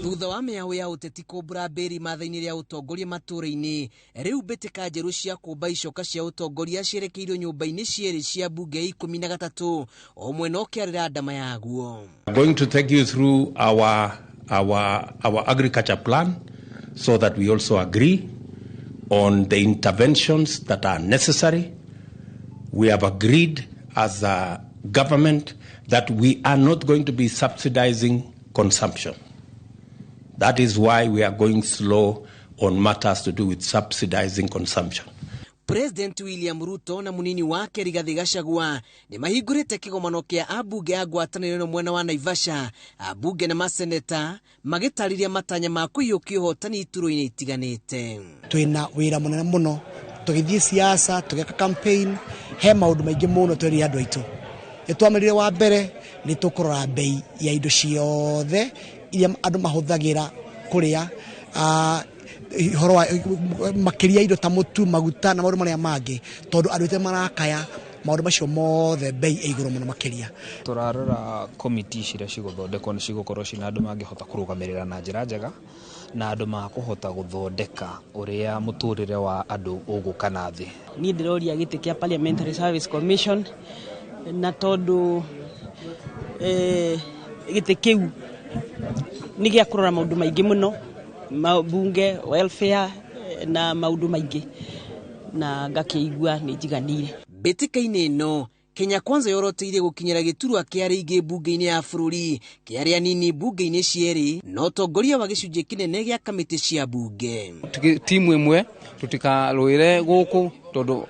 Thutha wa mĩahũ ya ũteti kũmbũra mbĩri matha-inĩ rĩa ũtongoria matũũra-inĩ, rĩu mbĩtĩka njerũ cia kũmba icoka cia ũtongoria cierekeirio nyũmba-inĩ cierĩ cia mbunge ya 13, o mwena ũkĩarĩra ndama yaguo. I'm going to take you through our agriculture plan so that we also agree on the interventions that are necessary. We have agreed as a government that we are not going to be subsidizing consumption. That is why we are going slow on matters to do with subsidizing consumption. President William Ruto na munini wake Rigathi Gachagua nĩ mahingũrĩte kĩgomano kĩa ambunge a ngwatanĩro ĩno mwena wa Naivasha, ambunge na maseneta magĩtarĩria matanya ma kũiyũkia ũhotani iturwa-inĩ itiganĩte. Twĩna wĩra mũnene mũno tũgĩthiĩ siasa, tũgĩka campaign, he maũndũ maingĩ mũno twerire andũ aitũ. Nĩ twamerire wa mbere nĩ tũkũrora bei ya indo ciothe iria andũ mahũthagĩra kũrĩa, ũhoro wa makĩria indo ta mũtu, maguta na maũndũ marĩa mangĩ, tondũ andũ aitũ marakaya maũndũ macio mothe bei ĩ igũrũ mũno makĩria. Tũrarora komiti ciria cigũthondekwo nĩ cigũkorwo cina andũ mangĩhota kũrũgamĩrĩra na njĩra njega na andũ makũhota gũthondeka ũrĩa mũtũrĩre wa andũ ũgũka na thĩ. Niĩ ndĩroria gĩtĩ kĩa Parliamentary Service Commission, na tondũ gĩtĩ kĩu nĩ gĩa kũrora maũndũ maingĩ mũno, mabunge, welfare na maũndũ maingĩ, na ngakĩigua nĩ njiganĩire. Mbĩtĩka-inĩ ĩno Kenya Kwanza yoroteire gũkinyĩra gĩturwa kĩa arĩa aingĩ mbunge-inĩ ya bũrũri, kĩa arĩa anini mbunge-inĩ cierĩ, na ũtongoria wa gĩcunjĩ kĩnene gĩa kamĩtĩ cia mbunge. Timu ĩmwe tũtikarũĩre gũkũ tondũ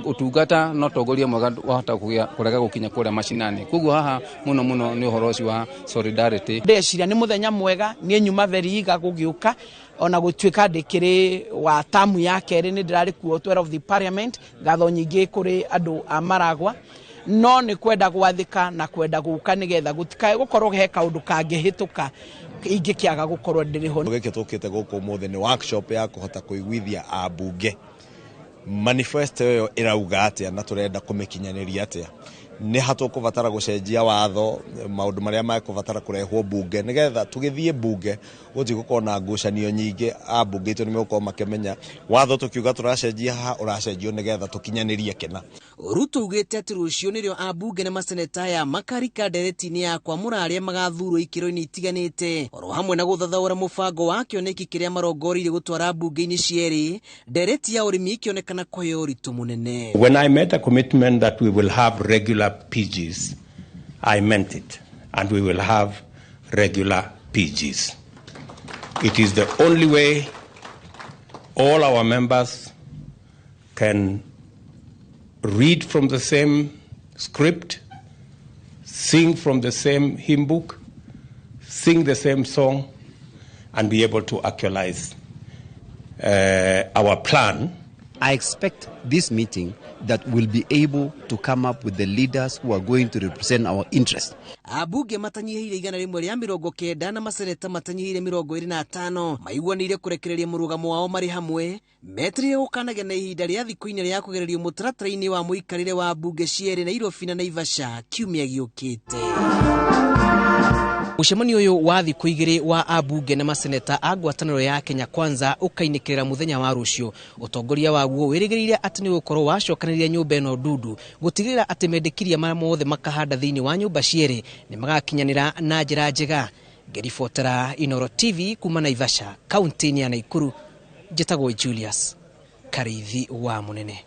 ũtungata no ũtongoria mwega wahota kũrega gũkinya kũrĩa macinani. Koguo haha mũno mũno nĩ ũhoro ũcio wa solidarity. Ndeciria nĩ mũthenya mwega, niĩ nyuma very eager gũgĩũka, ona gũtuĩka ndĩkĩrĩ wa tamu ya kerĩ nĩ ndĩrarĩ kuo 12 of the parliament, ngatho nyingĩ kũrĩ andũ a Maragwa, no nĩ kwenda gwathĩka na kwenda gũka nĩgetha gũtikae gũkorwo he kaũndũ kangĩhĩtũka ingĩkĩaga gũkorwo ndĩrĩ ho. Gĩkĩ tũkĩte gũkũ ũmũthĩ nĩ workshop ya kũhota kũiguithia ambunge manifesto ĩyo ĩrauga atĩa na tũrenda kũmĩkinyanĩria atĩa. Nĩ ha tũkũbatara gũcenjia watho, maũndũ marĩa mekũbatara kũrehwo mbunge nĩgetha tũgĩthiĩ mbunge gũtigũkorwo na ngucanio nyingĩ. Ambunge aitũ nĩ megũkorwo makĩmenya watho tũkiuga tũracenjia haha ũracenjio nĩgetha tũkinyanĩrie kĩna. Ruto augĩte atĩ rũciũ nĩrĩo ambunge na maseneta aya makarika ndereti-inĩ ya kwamũra arĩa magathurwo ikĩro-inĩ itiganĩte, oro hamwe na gũthathaũra mũbango wa kĩoneki kĩrĩa marongoreirie gũtwara mbunge-inĩ cierĩ, ndereti ya ũrĩmi ĩkĩonekana kũheo ũritũ mũnene. When I made a commitment that we will have regular PGs, I meant it, and we will have regular PGs. It is the only way all our members can read from the same script, sing from the same hymn book, sing the same song, and be able to actualize our plan. I expect this meeting that we'll be able to come up with the leaders who are going to represent our interests. Ambunge matanyihĩire 190 na maseneta matanyihĩire 25 maiguanĩire kũrekereria mũrũgamo wao marĩ hamwe, metereire gũkanagĩa na ihinda rĩa thikũ inya rĩa kũgererio mũtaratara-inĩ wa mũikarĩre wa mbunge cierĩ Nairobi na Naivasha kiumia gĩũkĩte. Mũcemanio ũyũ wa thikũ igĩrĩ wa ambunge na maseneta a ngwatanĩro ya Kenya Kwanza ũkainĩkĩrĩra mũthenya wa rũciũ. Ũtongoria waguo wĩrĩgĩrĩire atĩ nĩ ũgũkorwo wacokanĩrĩria nyũmba ĩno ndundu gũtigĩrĩra atĩ mendekithia marĩa mothe makahanda thĩinĩ wa nyũmba cierĩ nĩ magakinyanĩra na njĩra njega. Ngĩribotera Inooro TV kuma Naivasha, kaunti-inĩ ya Naikuru, njĩtagwo Julius Kariithi wa Mũnene.